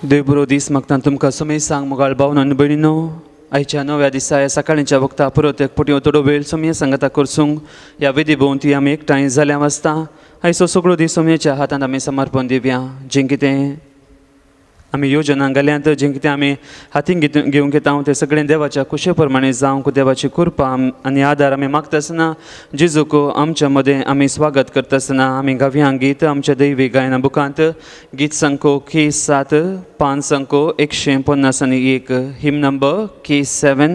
देव बरो दीस मागता तुमकां समय सांग मोगाळ भावन आनी भयणीनो. आयच्या नव्या दिसा ह्या सकाळींच्या वखता परत एक पटी थोडो वेळ समय सांगता करसूंक ह्या वेदी भोंवती आमी एकठांय जाल्या वाचता. आयचो सगळो दीस समयेच्या हातांत आमी समर्पण दिवया. जें कितें आमी योजना घाल्यात, जें कितें आमी हातीन घेवंक येता तें सगळें देवाच्या कुशे प्रमाणे जावंक देवाची कृपा आनी आदार आमी मागता आसतना जेजूक आमच्या मदें आमी स्वागत करता आसतना आमी गावया गीत आमच्या दैवी गायना बुकांत गीत संको के 7 5 संको 151, हिम नंबर के 7,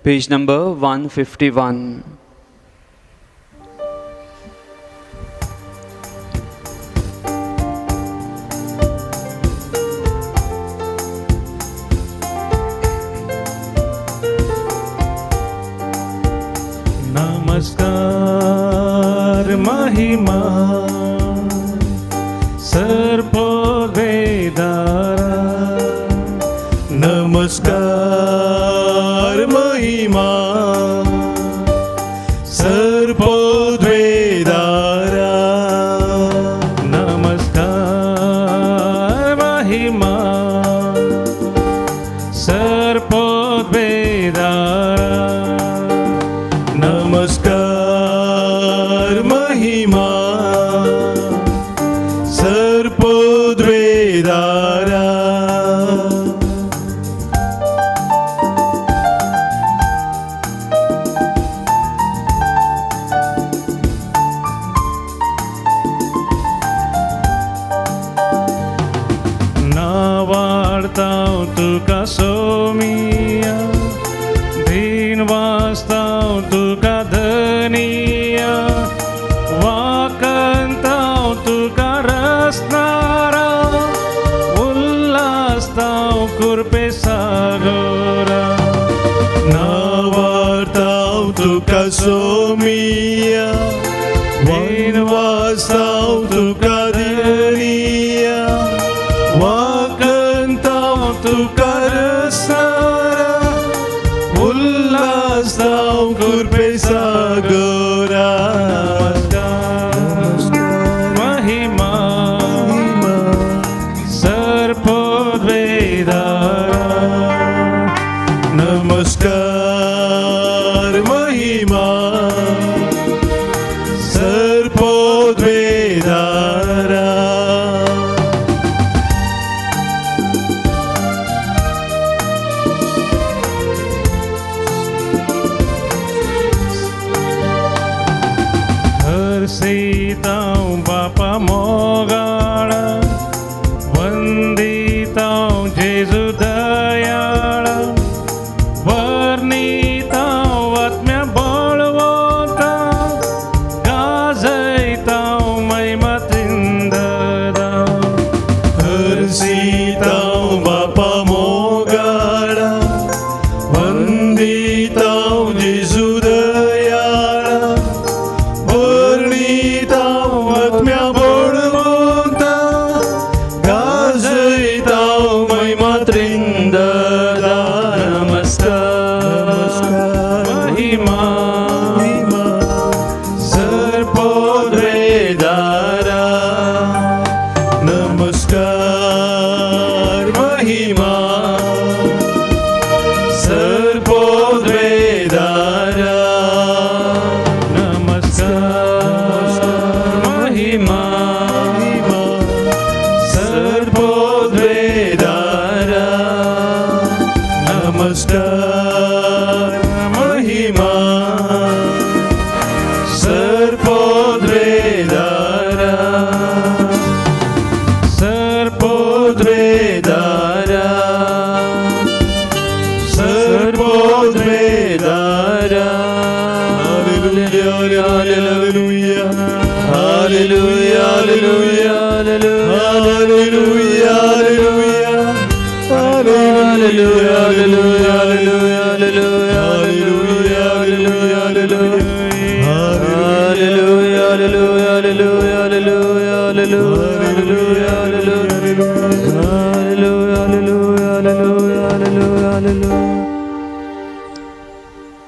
पेज नंबर 151. नमस्कार महिमा सर्पोद्वेदारा, नमस्कार महिमा सर्पोद्वेदारा, नमस्कार महिमा सर्पोद्वेदारा, नमस्कार महिमा सर्पोद्वेदारा. नावाडताव तुका सोमिया, दीन वास्ताव तुका धनिया, वाकंताव तुका रसनारा, उल्हासताव कुरपे सागोरा. नावाडताव तुका सोमिया, दीन वास्ताव तुका धनिया, वाकंताव तुका रसनारा, उल्हासताव कुरपे सागोरा. नमस्कार महिमा सर्पोद्वेदारा, नमस्कार महिमा सर्पोद्वेदारा. हरसीताव बापा मोगाळा, वंदिताव जेजू दयाळा, वर्णिताव आत्म्या बळवता, गाजयताव महिमा त्रिंददा. हरसीताव बापा मोगाळा, वंदिताव जेजू दयाळा, वर्णिताव आत्म्या बळवता, गाजयताव महिमा त्रिंददा. नमस्कार महिमा सर्पोद्वेदारा, नमस्कार महिमा सर्पोद्वेदारा, नमस्कार महिमा सर्पोद्वेदारा, नमस्कार महिमा सर्पोद्वेदारा, सर्पोद्वेदारा, सर्पोद्वेदारा. Hallelujah, hallelujah, hallelujah, hallelujah, hallelujah, hallelujah, hallelujah, hallelujah, hallelujah, hallelujah, hallelujah, hallelujah, hallelujah, hallelujah, hallelujah, hallelujah.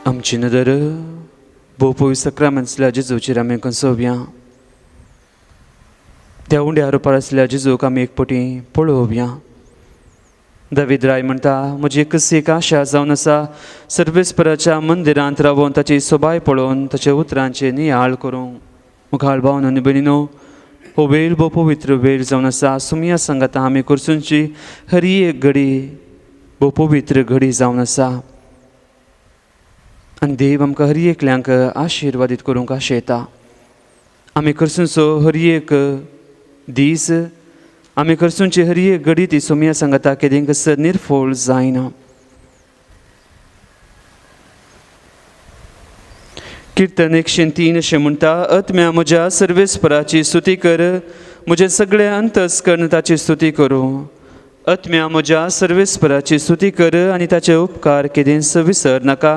आमची नदर भोव सक्रामेंतल्या जेजूचेर आमी कंसोवया. त्या उंड्या रुपार आसल्या जेजूक आमी एक पटी पळोवया. दावीद राय म्हणटा, म्हजी एकच एक आशा जावन आसा, सर्वेस्पराच्या मंदिरांत रावून ताची सोबाय पळोवन ताच्या उतरांचे नियाळ करूंक. मुखार भावन आनी भयणीनो, हो वेळ भोव पवित्र वेळ जावन आसा. सुमया सांगाता आमी करसूंची हरी एक घडी भोव पवित्र घडी जावन आसा आनी देव आमकां हर एकल्यांक आशिर्वादीत करूंक आशेता. आमी करसूंचो हर एक दीस, आमी करसूंची हर एक घडी ती सोमया सांगाता केदेंक निर्फोळ जायना. किर्तन 103 अशें म्हणटा, आत्म्या म्हज्या सर्वेस्पराची स्तुती कर, म्हजें सगळें अंतस्कर्ण ताची स्तुती करूं. आत्म्या म्हज्या सर्वेस्पराची स्तुती कर आनी ताचे उपकार केदेंच विसर नाका.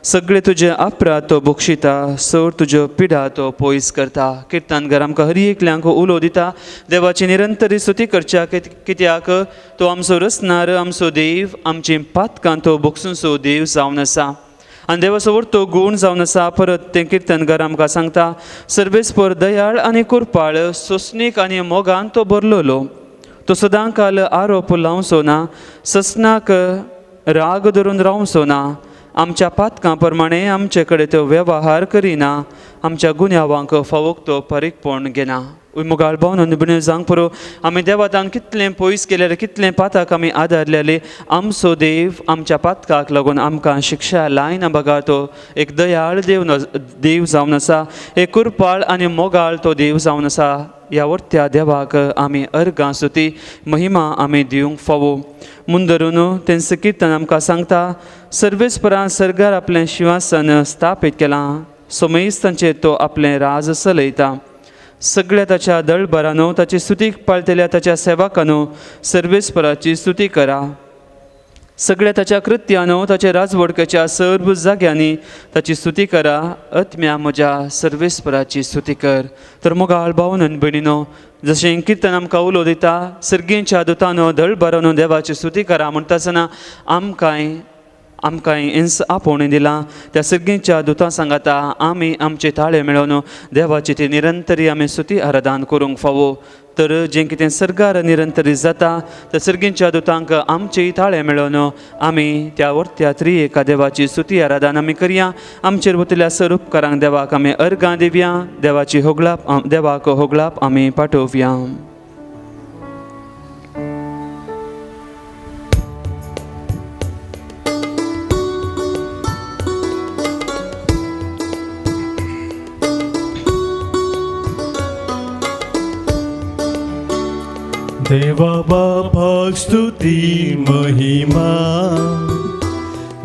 सगळे तुजे अपराध तो बक्षिता, सोड तुज्यो पिडा तो पयस करता. किर्तनकार आमकां हर एकल्यांक उलो दिता देवाची निरंतरी स्तुती करच्या, कित्याक तो आमचो रचणार, आमचो देव, आमची पातकां तो बक्षुंचो देव जावन आसा आनी देवाचो वर्तो गूण जावन आसा. परत तें किर्तनकार आमकां सांगता, सर्वेस्पर दयाळ आनी कुरपाळ, सोंसणीक आनी मोगान तो भरलेलो, तो सदां काल आरोप लावचो ना, ससनाक राग धरून रावचो ना, आमच्या पातकां प्रमाणे आमचे कडेन तो वेव्हार करिना, आमच्या गुन्यांवांक फावोक तो फारीकपण घेना. मुगाळ भावन आनी भयणीनो, जावंक पुरो आमी देवातान कितलें पयस केल्यार, कितलें पाताक आमी आदारलेले, आमचो देव आमच्या पातकाक लागून आमकां शिक्षा लायना बगर तो एक दयाळ देव देव जावन आसा, एक कुरपाळ आनी मोगाळ तो देव जावन आसा. ह्या वर्त्या देवाक आमी अर्गां स्तुती महिमा आमी दिवंक फावो. मुंदरून तेंच किर्तन आमकां सांगता, सर्वेस्परान सर्गार आपलें शिंवासन स्थापीत केलां, सोमेस तांचेर तो आपलें राज चलयता. सगळ्या ताच्या दळभरानो, ताची स्तुतीक पाळटल्या ताच्या सेवकानो सर्वेस्पराची स्तुती करा. सगळ्या ताच्या कृत्यानो, ताच्या राजवडकेच्या सर्व जाग्यांनी ताची स्तुती करा. आत्म्या म्हज्या सर्वेस्पराची स्तुती कर. तर मोगाळ भावन आनी भयणीनो, जशें किर्तन आमकां उलो दिता, सर्गेच्या दुतानो दळभरानो देवाची स्तुती करा म्हणटा आसतना आमकांय आमकांय इंस आपोवणें दिलां. त्या सर्गेच्या दुतां सांगाता आमी आमचे ताळे मेळोवन देवाची ती निरंतरी आमी स्तुती आराधन करूंक फावो. तर जें कितें सर्गार निरंतरी जाता त्या सर्गेच्या दुतांक आमचेय ताळे मेळोवन आमी त्या वर्त्या त्रिएका देवाची स्तुती आराधन आमी करया. आमचेर वतल्या सर उपकारांक देवाक आमी अर्गां दिवया, देवाची होगळाप देवाक होगळाप आमी पाठोवया. देवा बापाक स्तुती महिमा,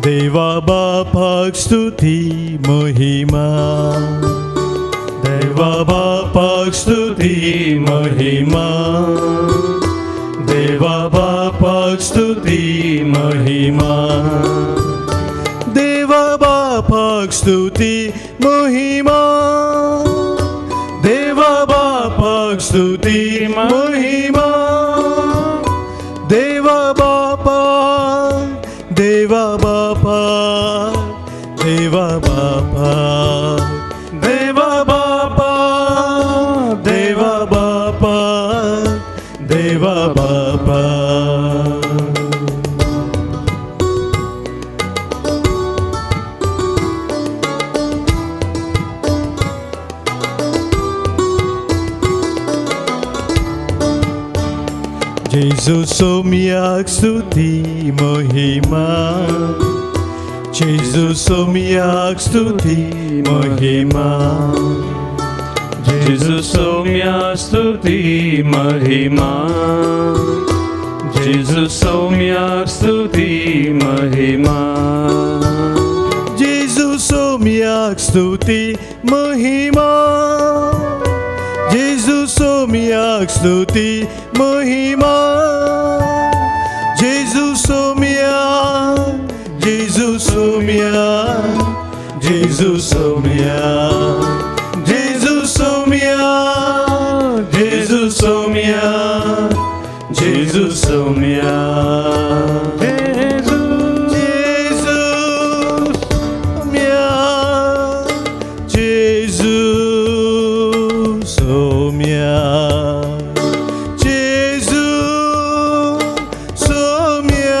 देवा बापाक स्तुती महिमा, देवा बापाक स्तुती महिमा, देवा बापाक स्तुती महिमा, देवा बापाक स्तुती महिमा, देवा बापाक स्तुती महिमा, देवा बापा, देवा बापा, देवा बापा, देवा बापा, देवा बापा, देवा बापा. जेजू सोम्याक स्तुती महिमा, जेजू सोम्याक स्तुती महिमा, जेजू सोम्या स्तुती महिमा, जेजू सोम्या स्तुती महिमा, जेजू सोम्याक स्तुती महिमा, जेजू सोम्याक स्तुती महिमा, जेजू सोम्या, जेजू सोम्या, जेजू सोम्या, जेजू सोम्या, जेजू सोम्या, जेजू सोम्या, जेजू सोम्या, जेजू सोम्या, जेजू सोम्या,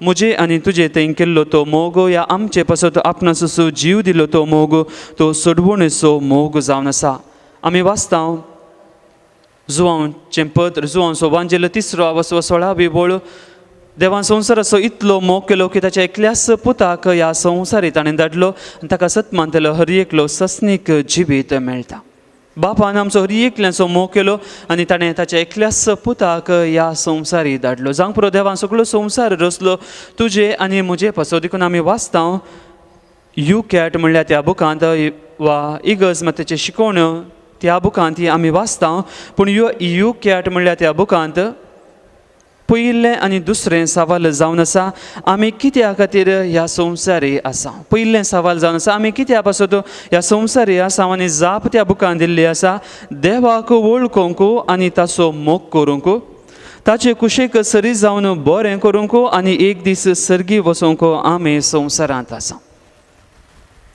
म्हजे आनी तुजे थंय केल्लो तो मोग ह्या आमचे पासत आपणाचो जीव दिलो तो मोग तो सोडवणेचो मोग जावन आसा. आमी वाचता जुवांचें पत्र, जुवांचो वांजेलो 3रो आवसो 16वी वळ, देवान संवसाराचो इतलो मोग केलो की ताच्या एकल्याच पुताक ह्या संवसारी ताणें धाडलो आनी ताका सत मानतलो हर एकलो सस्नीक जिवीत मेळटा. बापान आमचो हर एकल्याचो मोग केलो आनी ताणें ताच्या एकल्याच पुताक ह्या संवसारी धाडलो. जावंक पुरो देवान सगळो संवसार रचलो तुजे आनी म्हजे पासत. देखून आमी वाचता you cat म्हणल्यार त्या बुकांत वा इगर्ज मातेचे शिकोवण्यो त्या बुकांत ती आमी वाचता, पूण you cat म्हणल्यार त्या बुकांत पयलें आनी दुसरें सवाल जावन आसा आमी कित्या खातीर ह्या संवसारी आसा. पयलें सवाल जावन आसा आमी कित्या पासत ह्या संवसारी आसा आनी जाप त्या बुकान दिल्ली आसा देवाक वळखूंक आनी ताचो मोग करूंक, ताचे कुशेक सरी जावन बरें करूंक आनी एक दीस सर्गी वचूंक आमी संवसारांत आसा.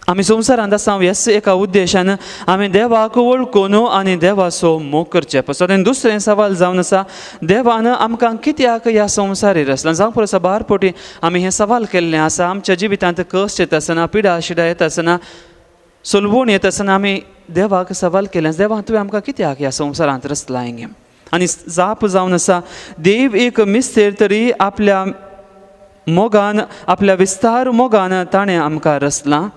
आमी संवसारांत आसा ह्याच एका उद्देशान आमी देवाक वळखून आनी देवाचो मोग करचे पासत. आनी दुसरें सवाल जावन आसा देवान आमकां कित्याक ह्या संवसारी रचला. जावं पुरो साबार फावटी आमी हें सवाल केल्लें आसा. आमच्या जिवितांत कश्ट येता आसतना, पिडा शिडा येता आसतना, सोलवण येता आसतना आमी देवाक सवाल केलें, देवा तुवें आमकां कित्याक ह्या संवसारांत रचला हें. आनी जाप जावन आसा देव एक मिस्तेर तरी आपल्या मोगान, आपल्या विस्तार मोगान ताणें आमकां रचलां.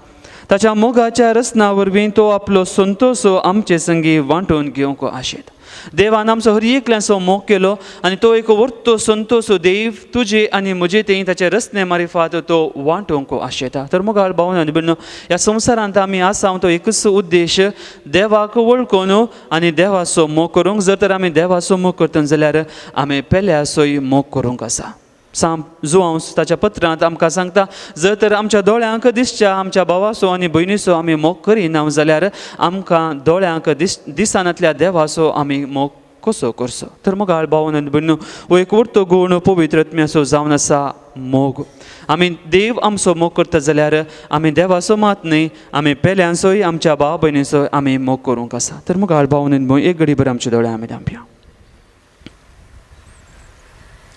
ताच्या मोगाच्या रचना वरवीं तो आपलो संतोश आमचे संगी वांटून घेवंक आशेता. देवान आमचो हर एकल्याचो मोग केलो आनी तो एक वर्तो संतोश देव तुजे आनी म्हजे थंय ताचे रचने मारिफात तो वांटूंक आशेता. तर मोगाळ भावन आनी भयणीनो, ह्या संवसारांत आमी आसा तो एकूच उद्देश देवाक वळखून आनी देवाचो मोग करूंक. जर तर आमी देवाचो मोग करतले जाल्यार आमी पेल्याचोय मोग करूंक आसा. साम जुवांव ताच्या पत्रांत आमकां सांगता जर तर आमच्या दोळ्यांक दिसच्या आमच्या भावाचो आनी भयणीचो आमी मोग करिना जाल्यार आमकां दोळ्यांक दिसनातल्या देवाचो आमी मोग कसो करचो. तर मोगाळ भावन आनी भयणीनो, हो एक वर्तो गूण पवित्र आत्म्याचो जावन आसा मोग. आमी देव आमचो मोग करता जाल्यार आमी देवाचो मात न्हय, आमी पेल्यांचोय आमच्या भाव भयणीचोय आमी मोग करूंक आसा. तर मोगाळ भावन आनी भयण, एक घडी भर आमच्या दोळे आमी धांपया.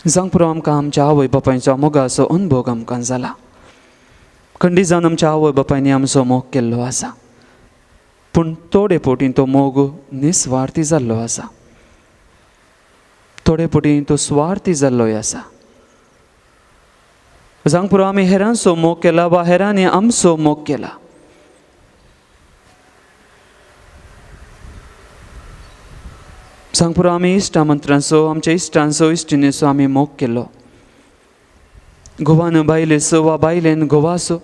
जावंक पुरो आमकां आमच्या आवय बापायचो मोगाचो अनुभव आमकां जाला. खंडीत जावन आमच्या आवय बापायनी आमचो मोग केल्लो आसा, पूण थोडे फावटी तो मोग निस्वार्थी जाल्लो आसा, थोडे फावटी तो स्वार्थी जाल्लोय आसा. जावंक पुरो आमी हेरांचो मोग केला वा हेरांनी आमचो मोग केला. सांग पुरो आमी इश्टा मंत्रांचो, आमच्या इश्टांचो इश्टिणीचो आमी मोग केलो. घोवान बायलेचो वा बायलेन घोवाचो,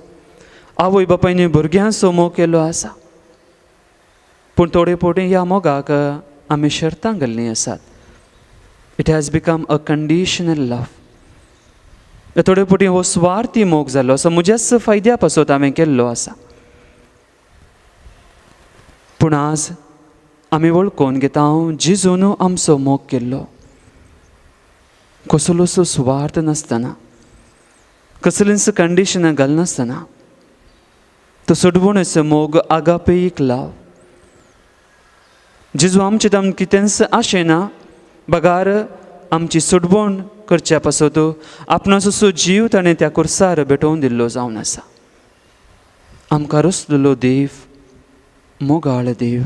आवय बापायनी भुरग्यांचो मोग केलो आसा, पूण थोडे फावटी ह्या मोगाक आमी शर्तां घाल्लीं आसात. It has become a conditional love. थोडे फावटी हो स्वार्थी मोग जाल्लो आसा, म्हज्याच फायद्या पासत हांवें केल्लो आसा. पूण आज आमी वळखून घेता जेजून आमचो मोग केल्लो, कसलोसो सुवार्थ नासतना, कसलींच कंडिशनां घालनासतना, तो सोडवणेचो मोग आगापेक लाव. जेजू आमचे ताम कितेंच आशेना बगार आमची सोडवण करच्या पासत आपणाचो जीव ताणें त्या कुर्सार भेटोवन दिल्लो जावन आसा. आमकां रचलेलो देव मोगाळ देव,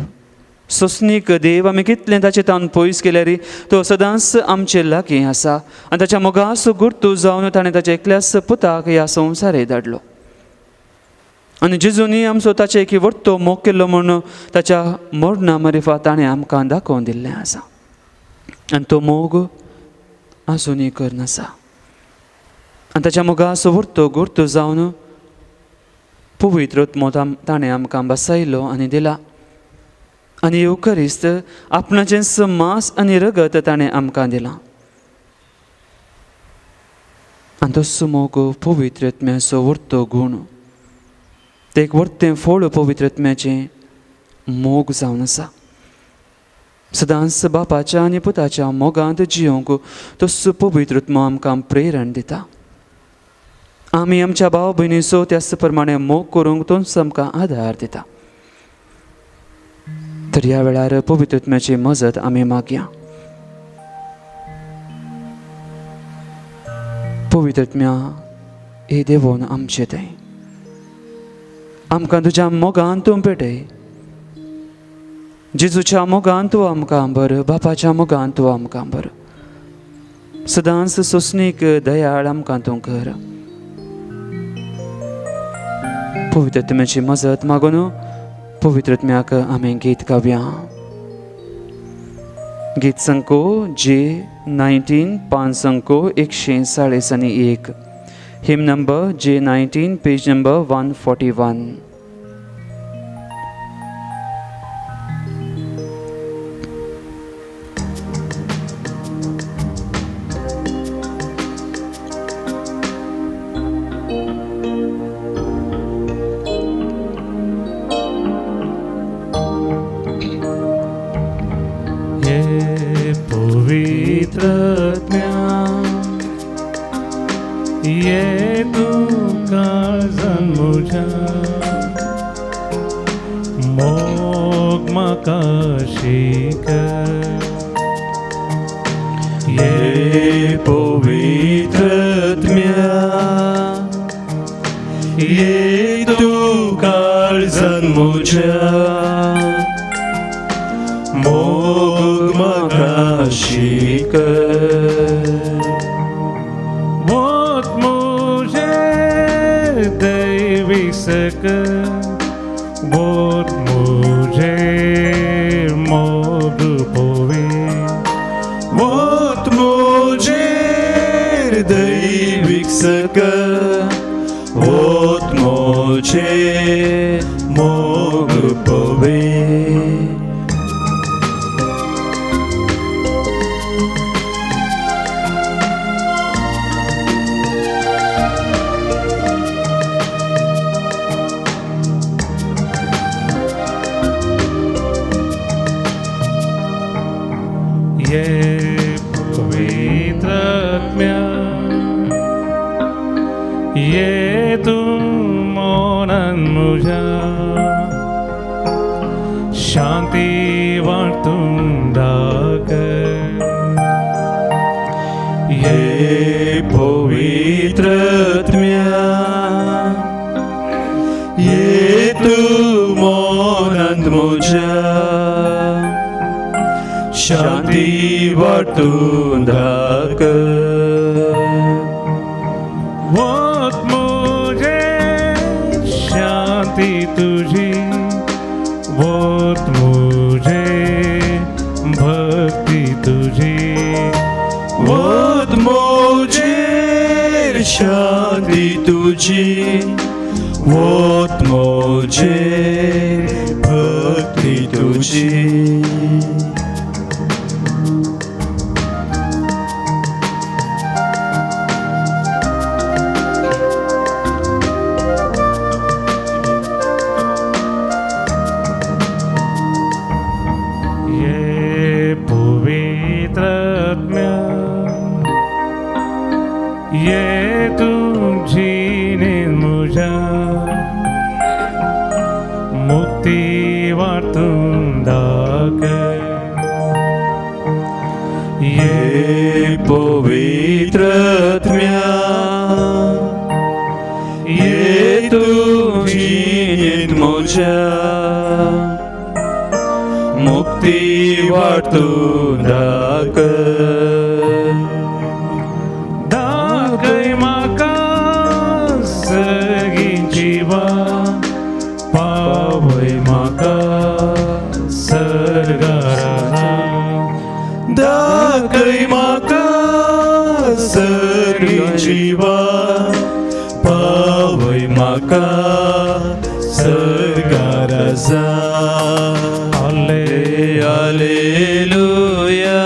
सोंसणीक देव, आमी कितलें ताचे तावन पयस केल्यार तो सदांच आमचे लागीं आसा आनी ताच्या मोगाचो गुर्तू जावन ताणें ताच्या एकल्याच पुताक ह्या संवसारे धाडलो. आनी जेजूनी आमचो ताचे एक वर्तो मोग केल्लो म्हूण ताच्या मरणा मारिफात ताणें आमकां दाखोवन दिल्लें आसा आनी तो मोग आजुनूय करून आसा. आनी ताच्या मोगाचो वर्तो गुर्तू जावन पवित्र आत्मो ताणें आमकां बसयलो आनी दिला आनी येवकरिस्त आपणाचें मांस आनी रगत ताणें आमकां दिलां. आनी तोच मोग पवित्र आत्म्याचो वर्तो गूण, तें एक वर्तें फळ पवित्र आत्म्याचें मोग जावन आसा. सदांच बापाच्या आनी पुताच्या मोगांत जियोंक तोच पवित्र आत्मो आमकां प्रेरण दिता. आमी आमच्या भाव भयणीचो त्याच प्रमाणे मोग करूंक तोच आमकां आदार दिता. तर ह्या वेळार पवित्र आत्म्याची मजत आमी मागया. पवित्र आत्म्या हे देवोन आमचे तें आमकां तुज्या मोगान तूं पेटय. जेजूच्या मोगान तूं आमकां बर, बापाच्या मोगान तूं आमकां बर. सदांच सोंसणीक दयाळ आमकां तूं कर. पवित्र आत्म्याची मजत मागून पवित्र आत्म्याक आमी गीत गावया. गीत संको जे 19 5 संको 141, hymn number J 19, page number 141. ये पवित्र आत्म्या ये तुका जन्मुजा मोग म्हाका शिक. ये पवित्र आत्म्या ये तुका जन्मुजा मोग म्हाका शिक. वोत मुझे दैवी सक, वोत मुझे मोग पोवे, वोत मुझे दैवीक सक, वोत मुझे मोग पोवे. ये पवित्र आत्म्या ये तूं मनान म्हज्या शांती वांटून दाखय. ये पवित्र आत्म्या ये तूं मनांत म्हज्या शांती वांटून दाखय. वोत मुझे शांती तुझी, वोत मुझे भक्ती तुझी, वोत मुझे शांती तुझी, वोत मुझे भक्ती तुझी. ये पवित्र आत्म्या ये तुझी म्हज्या मुक्ती वांटून दाखय. ये पवित्र आत्म्या ये तुझी म्हज्या मुक्ती वांटून दाखय. दाखय म्हाका सगळीं जिवा, पावय म्हाका सर्गारा. दाखय म्हाका सगळीं जिवा, पावय म्हाका सर्गाराजा. Alleluia,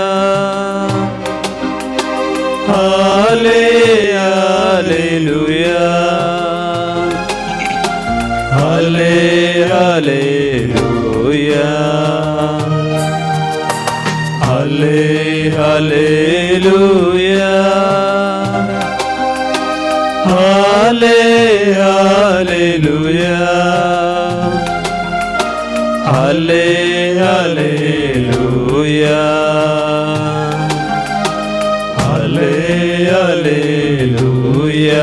Alleluia, Alleluia, Alleluia, Alleluia, Alleluia, Alleluia.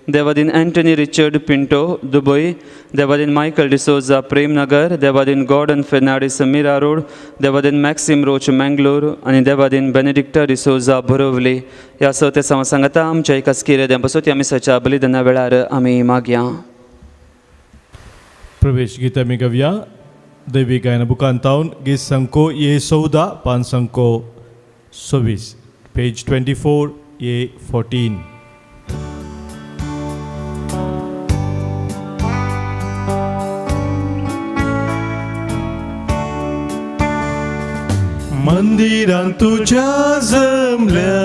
देवादीन अँटनी रिचर्ड पिंटो दुबय, देवादीन मायकल डिसोजा प्रेमनगर, देवादीन गॉर्डन फेर्नाडीस मीरा रोड, देवादीन मॅक्सिम रोच मँगलोर आनी देवादीन बेनेडिक्टा डिसोजा बोरोवली. ह्या स ते सांगता आमच्या एका स्किरे बसोत ह्या मिसाच्या बलिदाना वेळार आमी मागया. प्रवेश गीत आमी गावया दैवी गायन बुकांतावन गीत संको ये 14 पान संको 26 पेज 24 ये 14. मंदिरान तुझ्या जमल्या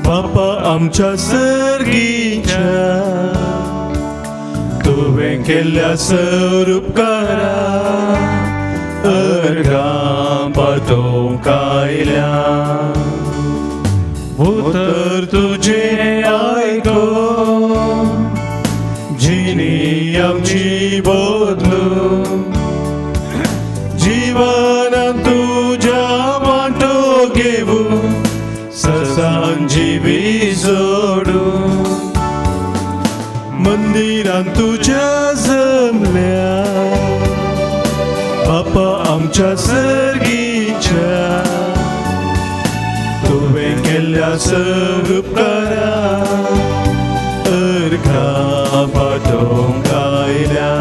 बापा आमच्या सर्गीच्या तुवें केल्ल्या स्वरूपकारा अर्घां पातोवंक आयल्या. उतर तुजें आयकोन जिणी आमची बदलू जीवनान तुज्या वांटो घेवू ससान जिवी जोडू. मंदिरान तुज्या जमल्या बापा आमच्या सर्गीच्या तुवें केल्ल्या स्वरूपकारा अर्घां पातोवंक आयल्या.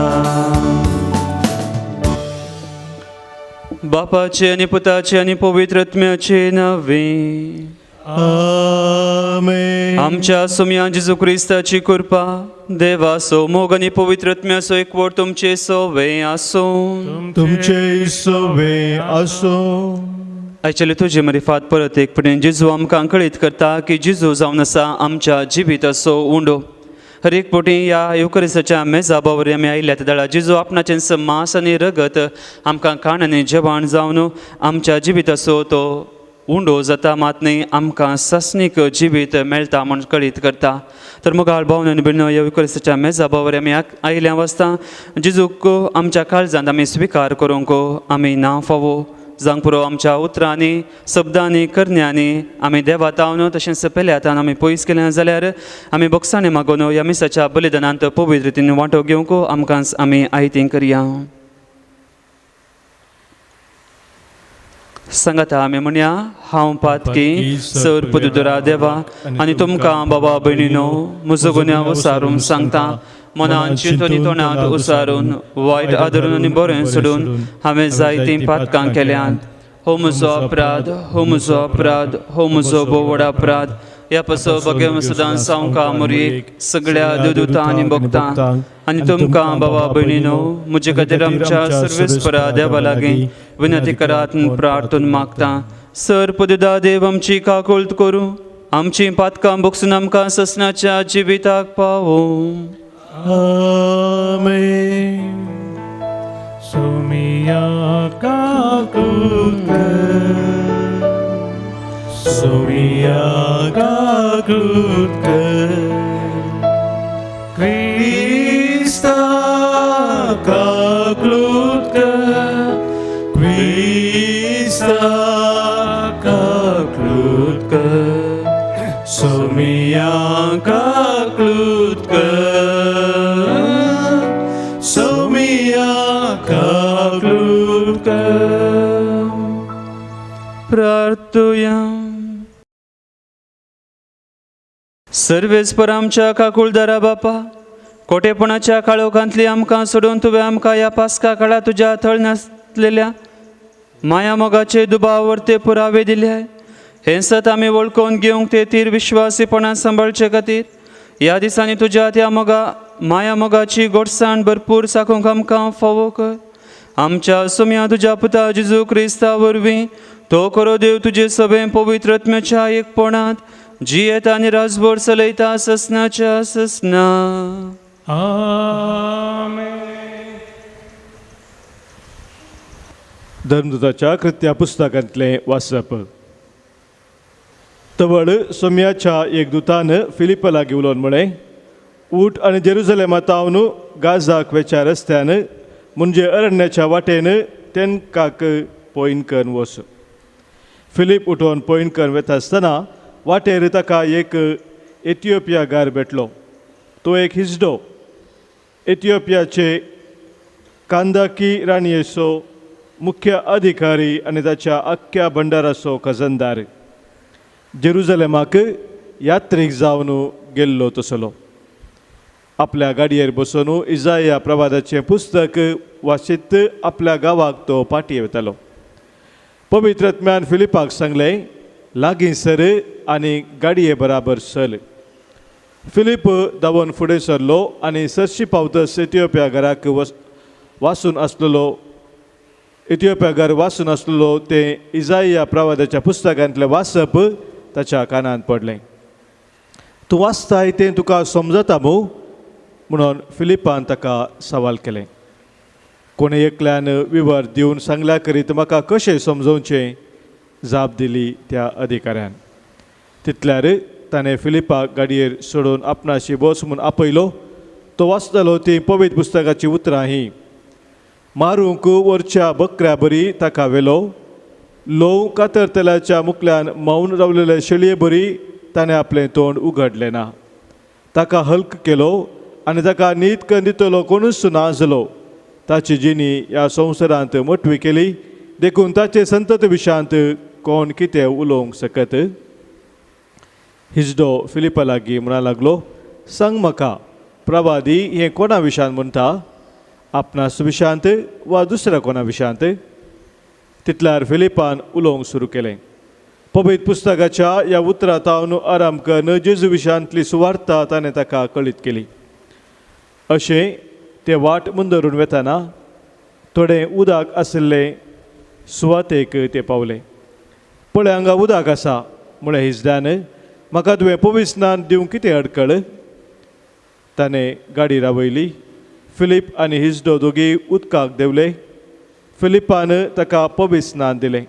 बापाचे आनी पुताचे आनी पवित्र आत्म्याचे नावे आमेन. आमच्या सोम्या जेजू क्रिस्ताची कृपा, देवाचो मोग आनी पवित्र आत्म्याचो एकवट तुमचे सवे आसूं. तुमचे सवे आसूं. आयचेले तुजे मरिफात परत एक पडेन जेजू आमकां कळीत करता की जेजू जावन आसा आमच्या जिविताचो उंडो. हर एक पटी ह्या येवकरिसाच्या मेजा बावर आमी आयिल्ल्या त्या दळा जेजू आपणाचें मांस आनी रगत आमकां खाण आनी जेवण जावन आमच्या जिविताचो तो उंडो जाता, मात न्ही आमकां सासणीक जिवीत मेळटा म्हूण कळीत करता. तर मोगाळ भावन आनी भयणो ह्या येवकरिसाच्या मेजा बावर आमी आयिल्ल्या वास्ता जेजूक आमच्या काळजांत आमी स्विकार करूंक आमी ना फावो जावंक पुरो आमच्या उतरांनी शब्दांनी करण्यांनी आमी देवा तावन तशेंच पेल्यातान आमी पयस केलें जाल्यार आमी बोगसाणे मागून ह्या मिसाच्या बलिदानांत पवित्र रितीन वांटो घेवंक आमकां आमी आयती करया. सांगाता आमी म्हणया, हांव पातकी सर पदुदरा देवा आनी तुमकां बाबा भयणीनो म्हजो गुन्यांव उसारून सांगता. मनान चिंतून तोंडांत उसारून वायट आदरून आनी बरें सोडून हांवें जायतीं पातकां केल्यांत. हो म्हजो अपराध, हो म्हजो अपराध, हो म्हजो भोव व्हड अपराध. ह्या पसो बगेव सदां सावंका मोरयेक सगळ्या देवदूतां आनी भक्तां आनी तुमकां बाबा भयणीनो म्हजे खातीर आमच्या सर्वेस्परा देवा लागीं विनंती करात प्रार्थून मागता. सर पदुदा देव आमची काकुळट करूं, आमची पातकां बोगसून आमकां ससनाच्या जिविताक पावूं. आमेन. सोमिया काकूत कर, सोमिया काकूत कर, क्रिस्ता काकूत कर, क्रिस्ता काकूत कर, सोमिया काकूत कर, सोमिया काकूत कर. प्रार्थुया. सर्वेस्पर आमच्या काकुळदारा बापा, कोटेपणाच्या काळोखांतली आमकां सोडून तुवें आमकां ह्या पास्का काळा तुज्या थळ नासलेल्या माया मोगाचे दुबाव वर्ते पुरावे दिले. हें सत आमी वळखून घेवंक ते तीर विश्वासीपणान सांबाळचे खातीर ह्या दिसांनी तुज्या त्या मोगा माया मोगाची गोडसाण भरपूर साकूंक आमकां फावो कर. आमच्या सोम्या तुज्या पुता जेजू क्रिस्ता वरवीं तो खरो देव तुजे सगळें पवित्र आत्म्याच्या एकपणांत जियेता आनी राजभर चलयता ससनाच्या ससना. आमेन. धर्मदूताच्या कृत्या पुस्तकांतलें वाचप. तवळ सोम्याच्या एक दुतान फिलिपा लागीं उलोवन म्हळें, उठ आनी जेरुजलेमा तावन गाजाक वेच्या रस्त्यान म्हणजे अरण्याच्या वाटेन तेनकाक पॉयन करून वच. फिलीप उठोवन पॉयन करून वता आसतना वाटेर ताका एक एथियोपिया गार भेटलो. तो एक हिजडो, एथियोपियाचे कांदाकी राणयेचो मुख्य अधिकारी आनी ताच्या आख्ख्या भंडाराचो खजनदार. जेरुजलेमाक यात्रीक जावन गेल्लो तसलो. आपल्या गाडयेर बसून इजाया प्रवादाचें पुस्तक वाचीत आपल्या गांवाक तो पाटी वतालो. पवित्र आत्म्यान फिलिपाक सांगलें, लागीं सर आनी गाडये बराबर चल. फिलीप धांवन फुडें सरलो आनी सरशी पावतच एथियोपिया घराक वासून आसलेलो एथियोपिया घर वासून आसलेलो तें इजाया प्रवादाच्या पुस्तकांतलें वाचप ताच्या कानांत पडलें. तूं वाचताय तें तुका समजता मू म्हणून फिलिपान ताका सवाल केलें. कोणे एकल्यान विवर दिवन सांगल्या करीत म्हाका कशें समजोवचें, जाप दिली त्या अधिकाऱ्यान. तितल्यार ताणें फिलिपाक गाडयेर सोडून आपणाशी बस म्हूण आपयलो. तो वाचतालो ती पवित्र पुस्तकाची उतरां ही, मारूंक वरच्या बकऱ्या बरी ताका व्हेलो, लोव कातरतल्याच्या मुखल्यान मौन रावलेले शेळये बरी ताणें आपलें तोंड उगडलें ना. ताका हल्क केलो आनी ताका नीत करून दितलो कोणूच ना जालो. ताची जिणी ह्या संवसारांत मोटवी केली, देखून ताचे संतत विशांत कोण कितें उलोवंक शकत. हिजडो फिलिपा लागीं म्हणा लागलो, सांग म्हाका, प्रवादी हें कोणा विशांत म्हणटा, आपणास विशांत वा दुसऱ्या कोणा विशांत? तितल्यार फिलिपान उलोवंक सुरू केलें. पवित्र पुस्तकाच्या ह्या उतरां तावन आराम करून जेजू विशांतली सुवार्ता ताणें ताका कळीत केली. अशें ते वाट मुंदरून वेताना थोडें उदक आशिल्ले सुवातेक ते पावले. पळय हांगा उदक आसा म्हळें हिजड्यान, म्हाका तुवें पवित्र दिवंक कितें अडकळ? ताणें गाडी रावयली. फिलीप आनी हिजडो दोगी उदकाक देंवले. फिलिपान ताका पवित्र स्नान दिलें.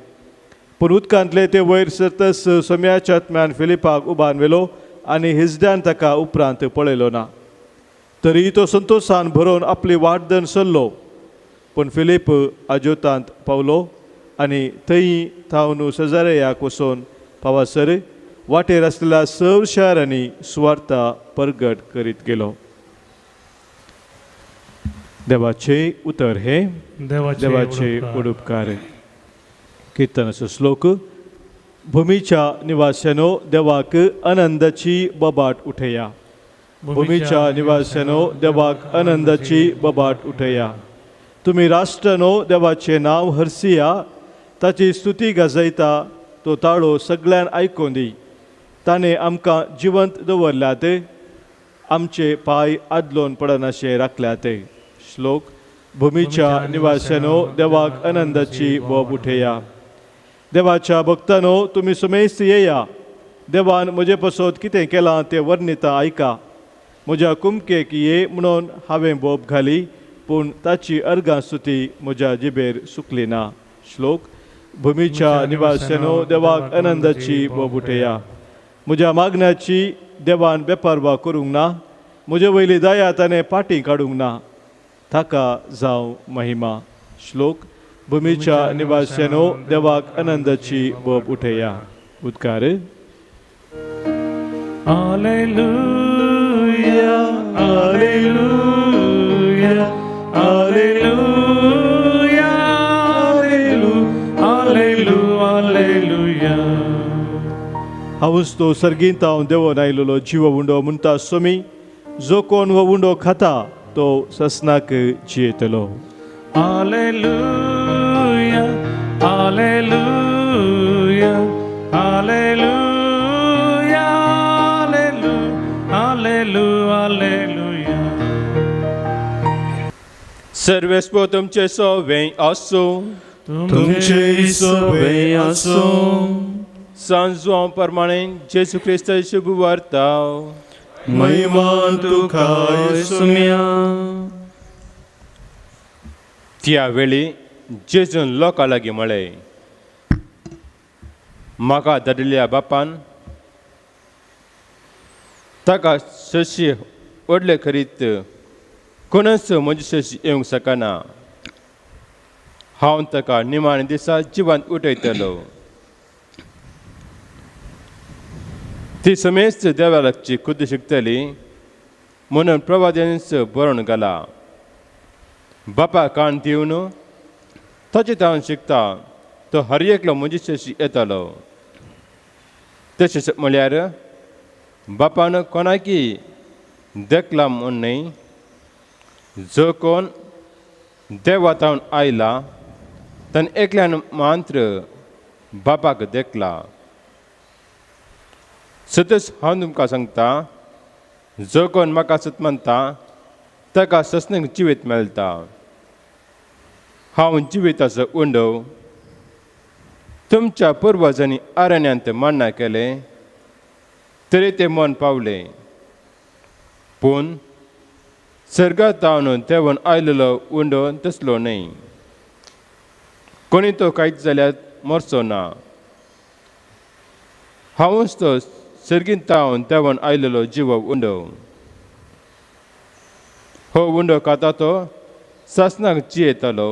पूण उदकांतले ते वयर सरतच सोम्याच्या आत्म्यान फिलिपाक उबान व्हेलो आनी हिजड्यान ताका उपरांत पळयलो ना. तरी तो संतोशान भरोवन आपली वाट धरून सरलो. पूण फिलीप आजोतांत पावलो आनी थंय थावन शेजाऱ्याक वचून पावासर वाटेर आसलेल्या सर्व शारांनी सुवार्ता परगट करीत गेलो. देवाचे उतर हे देवाचे उडुपकार. किर्तनाचो श्लोक. भूमीच्या निवास्यानो देवाक आनंदाची बोबाट उठया. भूमीच्या निवास्यानो देवाक आनंदाची बोबाट उठया. तुमी राष्ट्रानो देवाचें नांव हरसिया, ताची स्तुती गाजयता तो ताळो सगळ्यान आयकून दी. ताणें आमकां जिवंत दवरल्यात, आमचे पांय आदलोन पडनाशे राखल्यात. श्लोक. भूमीच्या निवास्यानो देवाक आनंदाची बोब उठया. देवाच्या भक्तानो तुमी सुमेस्त येया. देवान म्हजे पसत कितें केलां तें वर्णिता आयका. म्हज्या कुमकेक ये म्हणून हांवें बोब घाली, पूण ताची अर्गां स्तुती म्हज्या जिबेर सुकली ना. श्लोक. भूमीच्या निवास्यानो देवाक आनंदाची बोब उठया. म्हज्या मागण्याची देवान बेपारवा करूंक ना, म्हजे वयली दया ताणें पाटी काडूंक ना. ताका जावं महिमा. श्लोक. भूमीच्या निवास्यानो देवाक आनंदाची बोब उठया. उद्गार. Hallelujah, hallelujah, hallelujah, hallelujah, hallelujah. हांवूच तो सर्गींत हांव देवोन आयलेलो जीव उंडो म्हणटा सोमी, जो कोण हो उंडो खाता तो ससनाक जियेतलो. Hallelujah, hallelujah, hallelujah, hallelujah, hallelujah. सर्वेस्पो तुमचे सोवे आसूं. तुमचे सोवे आसूं. सांजवां प्रमाणे जेजू क्रिस्ताची शुभ वार्ता. महिमा तुका सुम्या. त्या वेळी जेजून लोकां लागीं म्हळें, म्हाका धाडिल्ल्या बापान ताका शशी ओडले खरीत कोणच म्हजी शशी येवंक शकना. हांव ताका निमाणे दिसा जिवान उठयतलो. ती समेस्त देवा लागची खुद्द शिकतली म्हणून प्रवाद्यांच बरोवन घाला. बापा कान दिवन ताचे तावन शिकता तो हर एकलो म्हजे येतालो. तशेंच म्हळ्यार बापान कोणाकी देखला म्हूण न्हय, जो कोण देवा तावन आयला ताणें एकल्यान मात्र बापाक देखला. सतच हांव तुमकां सांगता, जो कोण म्हाका सत मानता ताका ससनेक जिवीत मेळटा. हांव जिविताचो उंडो. तुमच्या पुर्वजांनी अरण्यांत मान्ना केलें तरी ते मन पावले, पूण सर्गात तावन देंवन आयलेलो उंडो तसलो न्हय. कोणी तो कांयच जाल्यार मरचो ना. हांवूच तो सर्गींत तावन देंवन आयलेलो जिवो उंडो. हो उंडो खाता तो सासणाक जियेतालो.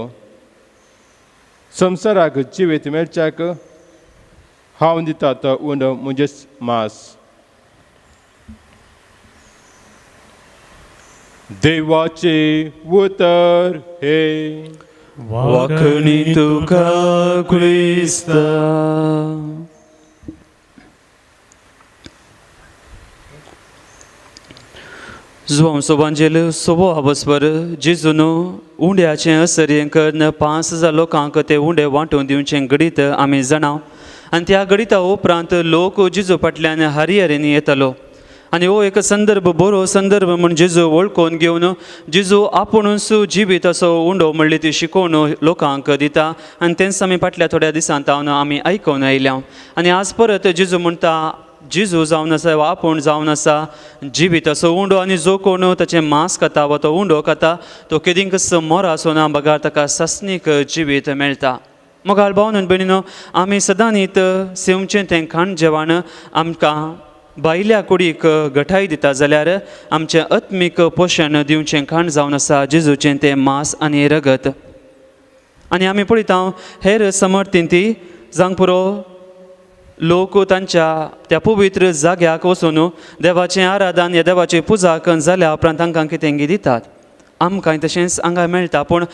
संवसाराक जिवीत मेळच्याक हांव दिता तो उंडो म्हणजेच मांस. देवाचे उतर हे. वाखणी तुका क्रिस्ता. जुवांव सोबांजेल सोबो हाबसवर जेजून उंड्याचें असर्यें करून 5000 लोकांक ते उंडे वांटून दिवचें घडीत आमी जाणां. आनी त्या घडिता उपरांत लोक जेजू फाटल्यान हरिहरींनी येतालो. आनी हो एक संदर्भ बरो संदर्भ म्हूण जेजू वळखून घेवन जेजू आपुणूच जिवीत असो उंडो म्हणली ती शिकोवन लोकांक दिता. आनी तेंच आमी फाटल्या थोड्या दिसांत हांव आमी आयकून आयल्या. आनी आज परत जेजू म्हणटा, जेजू जावन आसा वा आपूण जावन आसा जिवीत असो उंडो, आनी जो कोण ताचें मांस खाता वा तो उंडो खाता तो केदींकच मोर आसना बगार ताका सासणीक जिवीत मेळटा. मोगाळ भाव आनी भयणीनो, आमी सदांनीत सेवचें तें खाण जेवण आमकां भायल्या कुडीक घटाय दिता जाल्यार आमचें आत्मीक पोशण दिवचें खाण जावन आसा जेजूचें तें मांस आनी रगत. आनी आमी पळयता हेर समर्थीन ती जावंक पुरो लोक तांच्या त्या पवित्र जाग्याक वचून देवाचें आराधन या देवाची पुजा करून जाल्या उपरांत तांकां कितें दितात. आमकांय तशेंच हांगा मेळटा, पूण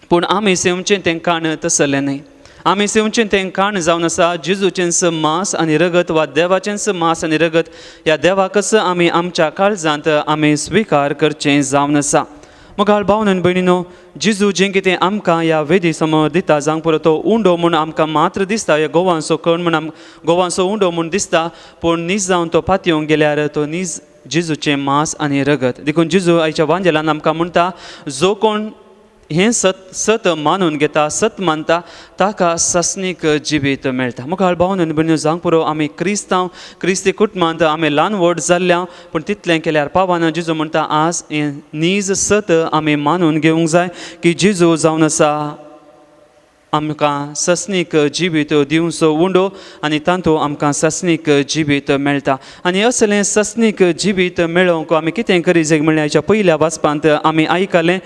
पूण आमी सेवचें तें खाण तसलें न्हय. आमी सेवचें तें खाण जावन आसा जेजूचेंच मांस आनी रगत वा देवाचेंच मांस आनी रगत. ह्या देवाकच आमी आमच्या काळजांत आमी स्विकार करचें जावन आसा. मोगाळ भाव आनी भयणीनो, जेजू जें कितें आमकां ह्या वेदी समोर दिता जावंक पुरो तो उंडो म्हूण आमकां मात्र दिसता, ह्या गोवांचो कण म्हूण गोवांचो उंडो म्हूण दिसता, पूण नीज जावन तो पातयेवंक गेल्यार तो नीज जेजूचें मांस आनी रगत. देखून जेजू आयच्या वांजेलान आमकां म्हणटा, जो कोण हें सत सत मानून घेता, सत मानता ताका सासणीक जिवीत मेळटा. मोगाळ भाव आनी भयणीनो, जावंक पुरो आमी क्रिस्तांव क्रिस्ती कुटुंबांत आमी ल्हान व्हड जाल्ल्या, पूण तितलें केल्यार पावना. जेजू म्हणटा आज हें नीज सत आमी मानून घेवंक जाय की जेजू जावन आसा आमकां सासणीक जिवीत दिवचो उंडो, आनी तातूंत आमकां सासणीक जिवीत मेळटा. आनी असलें सासणीक जिवीत मेळोवंक आमी कितें करी जाय म्हणल्यार आयच्या पयल्या वाचपांत आमी आयकलें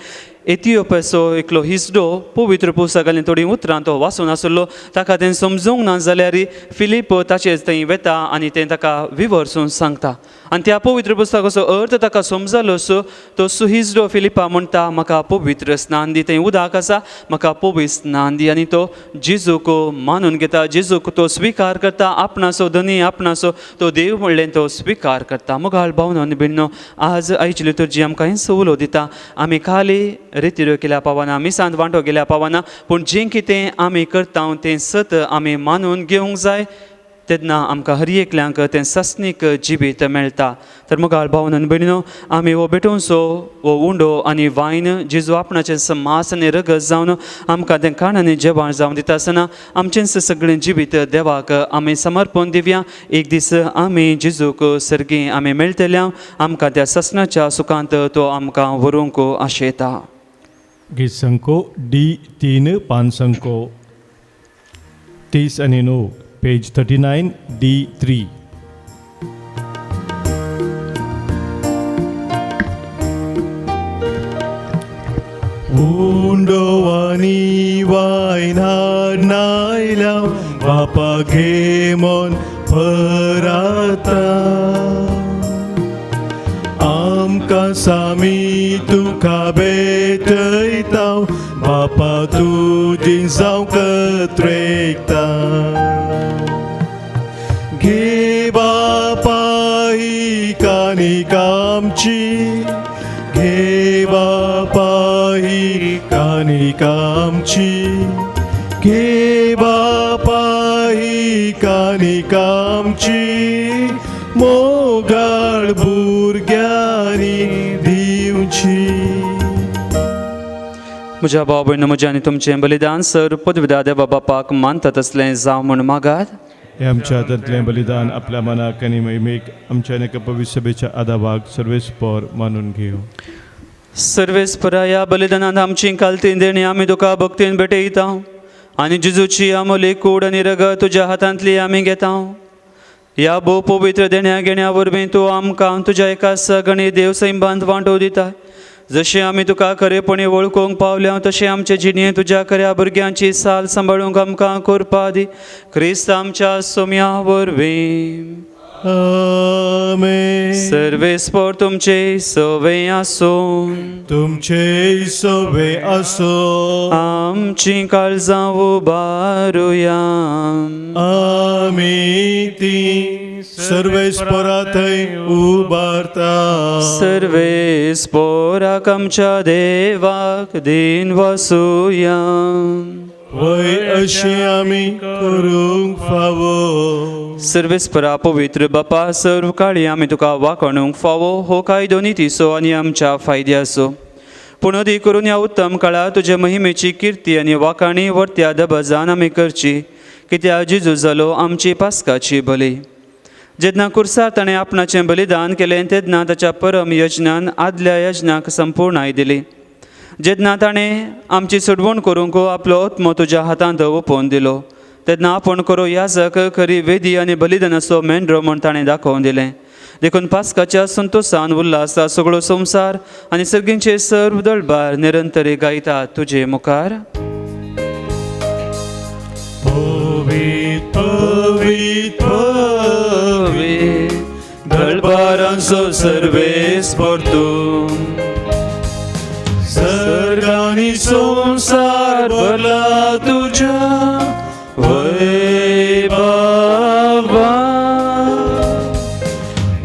एथियोपियाचो एकलो हिजडो पवित्र पुस्तकांतलीं थोडीं उतरां तो वाचून आसलो. ताका तें समजूंक ना जाल्यार फिलीप ताचेर थंय वेता आनी तें ताका विवर्सून सांगता. आनी त्या पवित्र पुस्तकाचो अर्थ ताका समजलो सो तो सुहिजडो फिलिपा म्हणटा, म्हाका पवित्र स्नान दी, थंय उदक आसा म्हाका पवित्र स्नान दी. आनी तो जेजूक मानून घेता, जेजूक तो स्विकार करता, आपणाचो धनी आपणाचो तो देव म्हणलें तो स्विकार करता. मोगाळ भाव आनी भयणीनो, आज आयची लिटुर्जी आमकां हें उलो दिता, आमी खाली रितिऱ्यो केल्या पावना, मिसांत वांटो गेल्या पावना, पूण जें कितें आमी करता तें सत आमी मानून घेवंक जाय. तेन्ना आमकां हर एकल्यांक तें सासणीक जिवीत मेळटा. तर मोगाळ भाव आनी भयणीनो, आमी हो भेटोवचो हो उंडो आनी वायन जेजू आपणाचें मांस आनी रगत जावन आमकां तें खाण आनी जेवण जावन दिता आसतना आमचेंच सगळें जिवीत देवाक आमी समर्पण दिवया. एक दीस आमी जेजूक सर्गी आमी मेळटल्या, आमकां त्या सासणाच्या सुखांत तो आमकां व्हरूंक आशेता. गीत संको डी 3 5 संको 30 आनी 9, पेज 39 डी 3. उंडो आनी वायन हाडनायल्या बापा घे मन परार्थना. जावंक त्रेकता. घे बापा ही कानिका आमची, घे बापा ही कानिका आमची, घे बापा ही कानिका आमची, मोगाळ भुरग्यांनी दिवची. म्हज्या भाव भयण म्हजें आनी तुमचें बलिदान सर पदविदा देवा बापाक मानता तसलें जावं म्हूण मागात. हे आमच्या हातांतलें बलिदान आपल्या मनाक आनी महिमेक आमच्या आनी एका पवित्र सभेच्या आदावाक सर्वेस्पर मानून घेवं. सर्वेस्परा ह्या बलिदानांत आमची कालतीन देणी आमी तुका भक्तीन भेटयता आनी जेजूची आमोली कूड आनी रगत तुज्या हातांतली आमी घेता. ह्या भोव पवित्र देण्या घेण्या वरवीं तूं आमकां तुज्या एका सगणी देव सैंबांत वांटो दिता. जशें आमी तुका खरेपणी वळखूंक पावल्या तशें आमचे जिणें तुज्या खऱ्या भुरग्यांची साल सांबाळूंक आमकां करपा दी. क्रिस्त आमच्या सोम्या वरवीं. आमेन. सर्वेस्पर तुमचे सवे आसूं. तुमचे सवे आसूं. आमची काळजां उबारुया. आमी ती सर्वेस्परा थंय उबारता. सर्वेस्पराक आमच्या देवाक दीन वसुया. वय अशें आमी करूंक फावो. सर्वेस्परा पवित्र बापा सर्व काळी आमी तुका वाखणूंक फावो हो कायदो नितीचो आनी आमच्या फायद्याचो. पूण अदीक करून ह्या उत्तम काळार तुजे महिमेची किर्ती आनी वाखाणी वर्त्या दबजान आमी करची, कित्याक जेजू जालो आमची पास्काची बली. जेन्ना कुर्सार ताणें आपणाचें बलिदान केलें तेन्ना ताच्या परम यज्ञान आदल्या यज्ञाक संपूर्णाय दिली. जेन्ना ताणें आमची सोडवण करूंक आपलो आत्मो तुज्या हातांत ओपोवन दिलो तेन्ना आपूण करो याजक खरी वेदी आनी बलिदानाचो मेंढरो म्हूण ताणें दाखोवन दिलें. देखून पास्काच्या संतोसान उल्हासा सगळो संवसार आनी सर्गींचे सर्व दळबार निरंतरी गायता तुजे मुखार. पवित्र पवित्र पवित्र दळबारांचो सर्वेस्पर तूं, सर्गांनी संवसार भरला तुज्या वैभवा.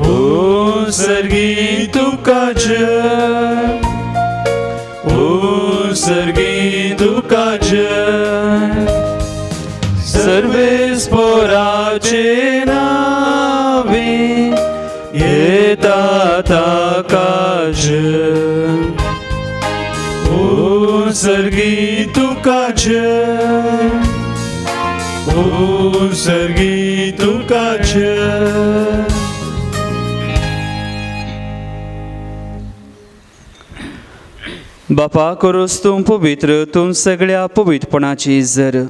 ओ सर्गी तुका जय, ओ सर्गी तुका जय, सर्वेस्पराचे नावे येता ताका जय. ओ सर्गी तुका जय, ओ सर्गी तुका जय. बापा करोस तूं पवित्र, तूं सगळ्या पवित्रपणाची जर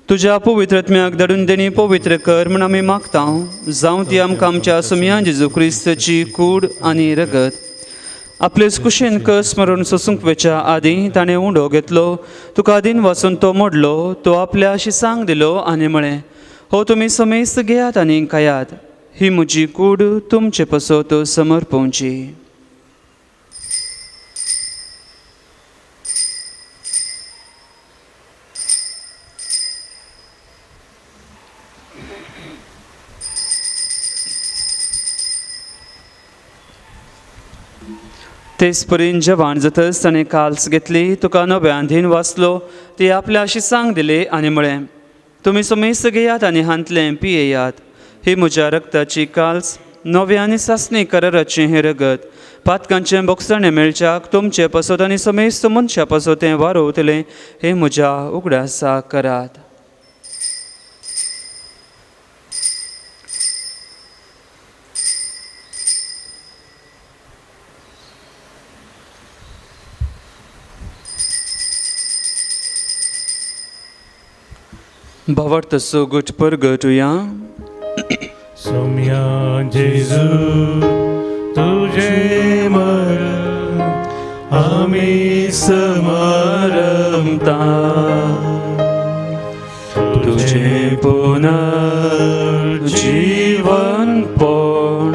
तुज्या पवित्रत्म्याक धाडून देणी पवित्र कर म्हूण आमी मागता. जावं ती आमकां आमच्या सुमया जेजू क्रिस्तची कूड आनी रगत. आपले कुशीन कस मरून सोसूंक वेच्या आदीं ताणें उंडो घेतलो, तुका दिन वाचून तो मोडलो, तो आपल्या शिसांक दिलो आनी म्हळें, हो तुमी समेस्त घेयात आनी खायात, ही म्हजी कूड तुमचे पासत समर्पोवची. तेच परीन जेवण जातच ताणें काल्स घेतली, तुका नव्यान धीन वाचलो, ती आपल्या शिसांक दिली आनी म्हळें, तुमी समेस्त घेयात आनी हांतलें पियेयात, ही म्हज्या रक्ताची काल्स, नव्या आनी सासणी कराराचें हें रगत, पातकांचें बोगसणें मेळच्याक तुमचे पासत आनी समेस्त मनशां पासत तें वारोवतलें, हें म्हज्या उगडासा करात. भावार्थ सोगट परगटुया. सोम्या जेजू तुझे मरण आमी समरमता, तुझे पुनर्जीवन पण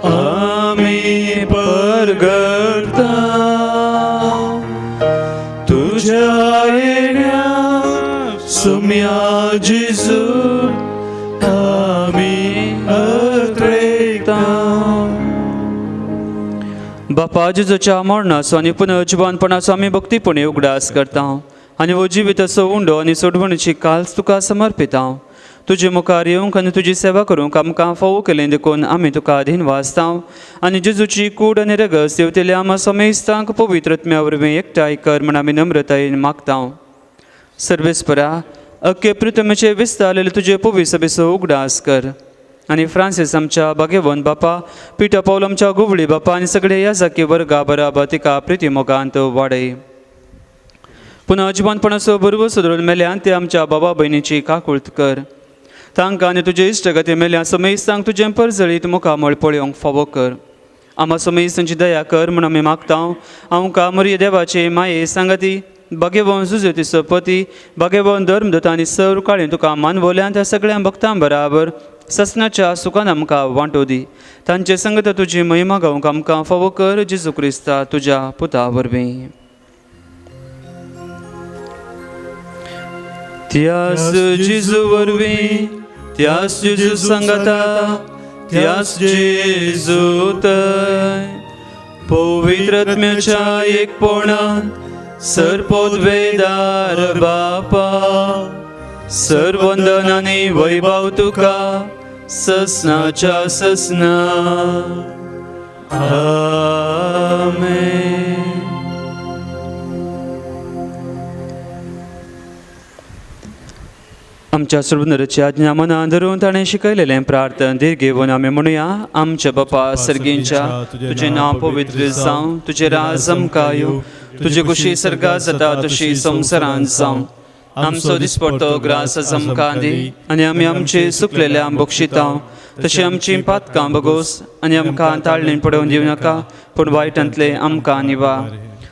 आमी परगटता, तुझ्या येण्या सोम्या जेजू आमी अत्रेकता. बापा जेजूच्या मरणाचो आनी पुनर्जिवनपणाचो आमी भक्तीपणी उगडास करता आनी हो जिविताचो उंडो आनी सोडवणीची काल्स तुका समर्पिता. तुजे मुखार येवंक आनी तुजी सेवा करूंक आमकां फावो केलें देखून आमी तुका अधीन वाचता आनी जेजूची कूड आनी रगस देवतेल्या आमा समेस्तांक पवित्र आत्म्या वरवीं एकठांय कर म्हण आमी नम्रतायेन मागता. सर्वेस्परा अख्खे प्रितमेचे विस्तारलेले तुजे पवित्र सभेचो उगडास कर आनी फ्रांसीस आमच्या भाग्यवंत बापा, पिटर पावल आमच्या गुवळी बापा आनी सगळे ह्या जाकी वर्गा बराबर तिका प्रिती मोगांत वाडय. पुनः जिवनपणाचो बरोबर धरून मेल्यान ते आमच्या बाबा भयणीची काकूळत कर. तांकां आनी तुजे इश्टगती मेल्या समेस्तांक तुजें परजळीत मुखामळ पळोवंक फावो कर. आमा समेस्तांची दया कर म्हूण आमी मागता. आमकां मरिय देवाचे माये सांगाती भाग्यवंत जुजेती सपती भाग्यवंत धर्मदूत आनी सर्व काळी तुका मानवल्यान त्या सगळ्या भक्तां बराबर ससनाच्या सुखान आमकां वांटो दी. तांचे संगत तुजी महिमा गावंक आमकां फावो कर जेजू क्रिस्ता तुज्या पुता वरवीं. त्यास जेजू वरवीं, त्यास जेजू सांगाता, त्यास जेजू तय पवित्र आत्म्याच्या एकपणान सर्पोद्वेदार बापा सर्वंदन आनी वैभव तुका ससनाच्या ससना. आमेन. आमच्या सर्वनराची आज्ञा मनान धरून ताणें शिकयलेलें प्रार्थन धीर घेवन आमी म्हणुया. आमच्या बापा सर्गींच्या, तुजें नांव पवित्र जावं, तुजें राज आमकां येवं, तुजे कुशी सर्गात जाता तशी संवसारांत जावं. आमचो दिसपडतो ग्रास आमकां दी आनी आमी आमचे सुकलेल्या बक्षिता तशें आमची पातकां बगोस आनी आमकां ताळणेन पडोवन दिवं नाका, पूण वायटांतले आमकां निवार.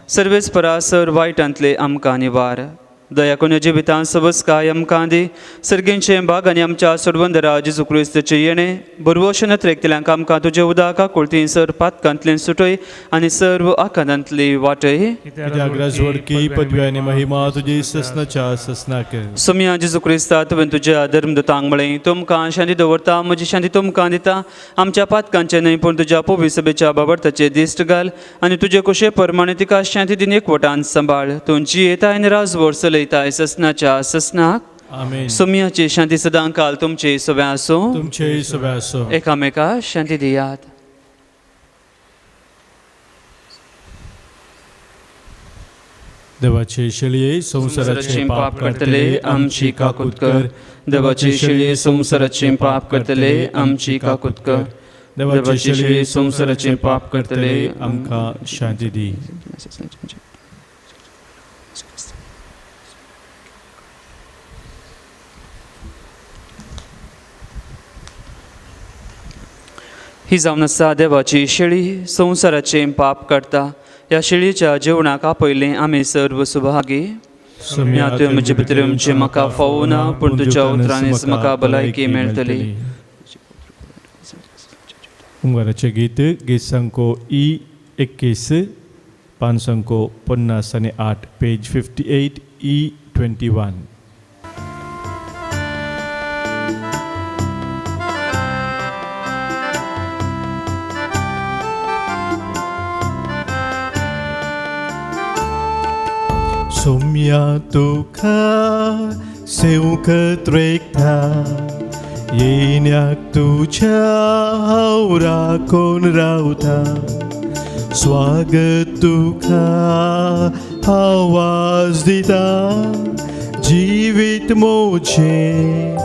सर्वेस परा सर वायटांतले आमकां निवार. दया करून जिवितांत सबस काय आमकां दी. सर्गेंचे भाग आनी आमच्या सोडवंदरा जेजू क्रिस्ताचें येणें बरवश नत्रेकतल्यांक आमकां तुजें उदक काकुळती सर पातकांतल्यान सुटय आनी सर्व आकांतांतली वाटय. पदवी आनी महिमा तुजी ससनाच्या ससनाक. सोम्या जेजू क्रिस्ता तुवें तुज्या धर्मदूतांक म्हळें, तुमकां शांती दवरता, म्हजी शांती तुमकां दिता. आमच्या पातकांचें न्हय पूण तुज्या पवित्र सभेच्या बाबडताचें दिश्ट घाल आनी तुजे कुशे प्रमाणे तिका शांती दिन एकवटान सांबाळ. तूं जियेता आनी राजवट चलयताय ससनाच्या ससनाक. आमेन. सोम्याची शांती सदां काल तुमचे सगळें आसूं. तुमचे सगळें आसूं. एकामेका शांती दियात. देवाचे शेळये संवसाराचे पाप करतले आमची काकूत कर. देवाचे शेळये संवसाराचे पाप करतले आमची काकूत कर. देवाचे शेळये संवसाराचे पाप करतले आमकां शांती दी. ही जावन आसा देवाची शेळी संवसाराचे पाप करता. ह्या शेळीच्या जेवणाक आपयलें आमी सर्व सुभागी. तुवें म्हजे भितर येवचें म्हाका फावना, पूण तुज्या उतरांनीच म्हाका भलायकी मेळटली. उंगाराचें गीत गीत संको ई 21 पान संको 58 पेज 58 ई 21. सोम्या तुका सेवकत रेखता येण्याक तुझ्या हांव राखून रावता. स्वागत तुका आवाज दिता, जिवीत म्हजें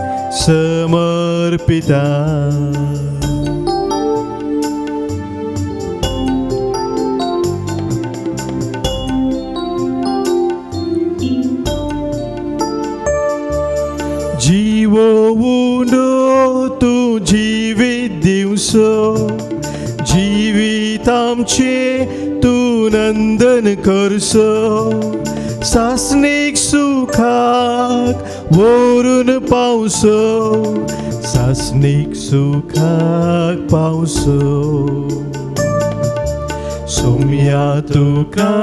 समर्पिता. जीवो उंडो तूं जिवीत दिवसो, जिवीत आमचें तूं नंदन करसो. सासणीक सुखाक व्हरून पावसो, सासणीक सुखाक पावसो. सोम्या तुका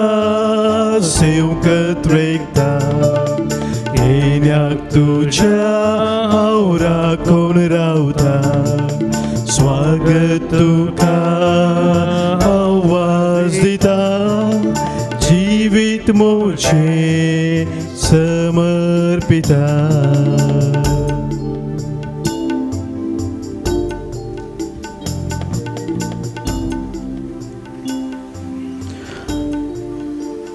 सेवकत रेखता, देण्याक तुज्या हांव राखून रावता स्वागत तुका आवाज दिता जिवीत म्हजें समर्पिता.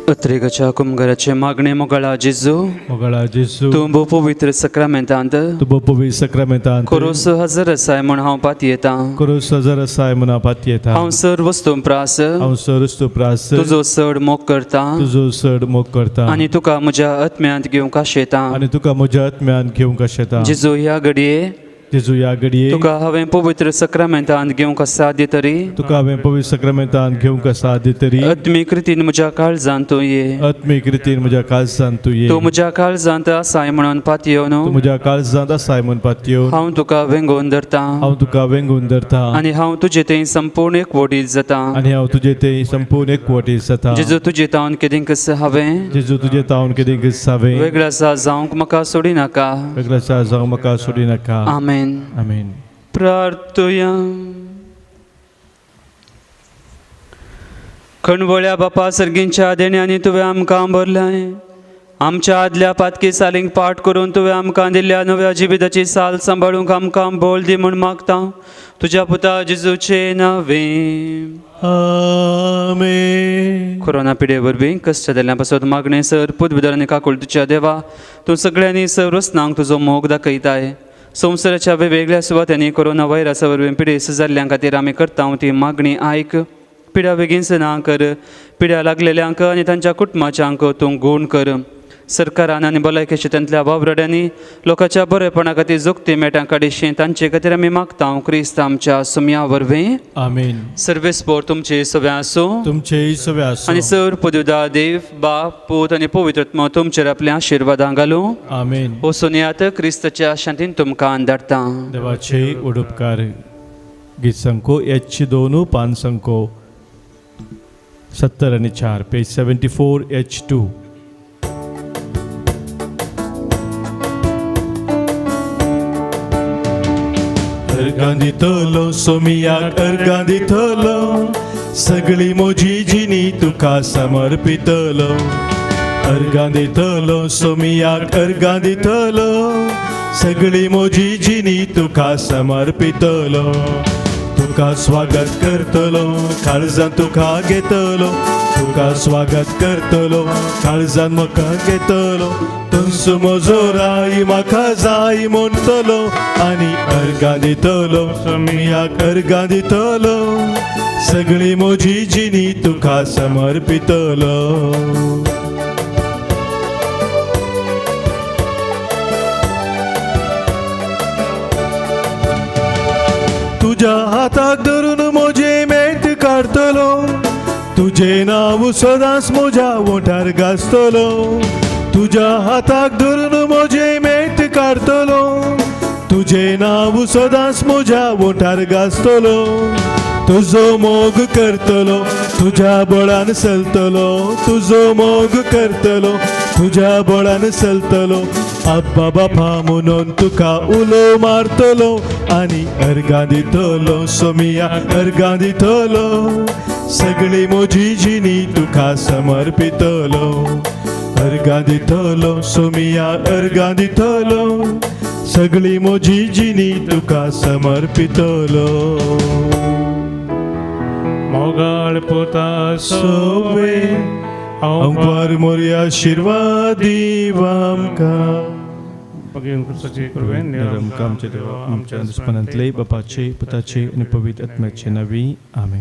अत्रेगाच्या कुमगराचे मागणे मोगळा जेजू, मोगळा जेजू, तूं भोव पवित्र सक्रामेंतांत तूं पवित्र सक्रामेंतांत कोरोस हजर आसाय म्हूण हांव पातयेतां, कोरोस हजर आसाय म्हूण हांव पातयेतां. हांव सर वस्तू प्रास, हांव सर वस्तू प्रास, तुजो चड मोग करता, तुजो चड मोग करता आनी तुका म्हज्या आत्म्यांत घेवंक आशेतां, आनी तुका म्हज्या आत्म्यांत घेवंक आशेतां. जेजू ह्या घडये, जेजू ह्या घडये, तुका हांवें पवित्र सक्रामेंतांत घेवंक साध्य तरी, तुका हांवें पवित्र सक्रामेंतांत घेवंक साध्य तरी, आत्मीक रितीन म्हज्या काळजांत तूं ये, आत्मीक रितीन म्हज्या काळजांत तूं ये, तूं म्हज्या काळजांत आसाय म्हणून पातयेवन, तूं म्हज्या काळजांत आसाय म्हणून पातयेवन, हांव तुका वेंगोवन धरतां, हांव तुका वेंगोवन धरतां आनी हांव तुजे थंय संपूर्ण एकवटीत जाता, आनी हांव तुजे थंय संपूर्ण एकवटीत जाता. जेजू तुजे तावन केदींकच हांवें, जेजू तुजे तावन केदींकच हांवें वेगळ्या जावंक म्हाका सोडिनाका, वेगळ्या जावंक म्हाका सोडिनाका. आमेन. आमेन. प्रार्थुया. खणवळ्या बापा सर्गींच्या देण्यांनी तुवें आमकां भरलें, आमच्या आदल्या पातकी सालींक पाठ करून तुवें आमकां दिल्ल्या नव्या जिविताची साल सांबाळूंक आमकां बोल दी म्हूण मागता तुज्या पुता जेजूचे नांवे. आमेन. कोरोना पिडे वरवीं कश्ट जाल्ल्या पासत मागणें सर पुतभितर आनी काकुळटीच्या देवा, तूं सगळ्यांनी सर्वस्नांक तुजो मोग दाखयताय. संवसाराच्या वेगवेगळ्या सुवातांनी कोरोना व्हायरसा वरवीं पिडेस्त जाल्ल्यां खातीर आमी करता ती मागणी आयक. पिड्या बेगीन ना कर, पिड्या लागलेल्यांक आनी तांच्या कुटुंबाच्यांक तूं गूण कर. सरकारान आनी भलायकी शेतांतल्या वावराड्यांनी लोकांच्या बरेपणा खातीर जोगती मेटां काडिशी तांचे खातीर आमी मागता क्रिस्त आमच्या सुमया वरवीं. आमेन. सर्वेस्पोर तुमचे सगळें आसूं, तुमचेय सगळें आसूं आनी सर पदुदा देव बाप पूत आनी पवित्र आत्मो तुमचेर आपल्या आशिर्वादां घालूं. आमेन. वचून क्रिस्ताच्या शांतीन तुमकां धाडटा. देवाचे उडपकार. गीत संको एच 2 5 संको 70 आणि 4 पेज 74 H2. अर्गां दितलो सोमियाक अर्गां दितलो सगळी म्हजी जिणी तुका समर्पितलो. अर्गां दितलो सोमियाक अर्गां दितलो सगळी म्हजी जिणी तुका समर्पितलो. तुका स्वागत करतलो काळजान तुका घेतलो, तुका स्वागत करतलो काळजान म्हाका घेतलो. तुमचो म्हजो राय म्हाका जाय म्हणटलो आनी अर्गां दितलो सोमियाक अर्गां दितलो सगळी म्हजी जिणी तुका समर्पितलो. तुज्या हाताक धरून म्हजें मेट काडटलो, तुजें नांव सदांच म्हज्या ओंठार गाजतलो. तुज्या हाताक धरून म्हजें मेट काडटलो, तुजें नांव सदांच म्हज्या ओंठार गाजतलो. तुजो मोग करतलो तुज्या बळान चलतलो, तुजो मोग करतलो तुज्या बळान चलतलो. आब्बा बापा म्हणून तुका उलो मारतलो आनी अर्गां दितलो सोमिया अर्गां दितलो सगळी म्हजी जिणी तुका समर्पितलो. अर्गां दितलो सोमिया अर्गां दितलो सगळी म्हजी जिणी तुका समर्पितलो. मोगाळ पुता सोवे अंपार मोरया आशीर्वाद दीव आमकां. आमच्या दुस्मानांतले बापाचे पुताचे आनी पवित्र आत्म्याचे नांवी. आमेन.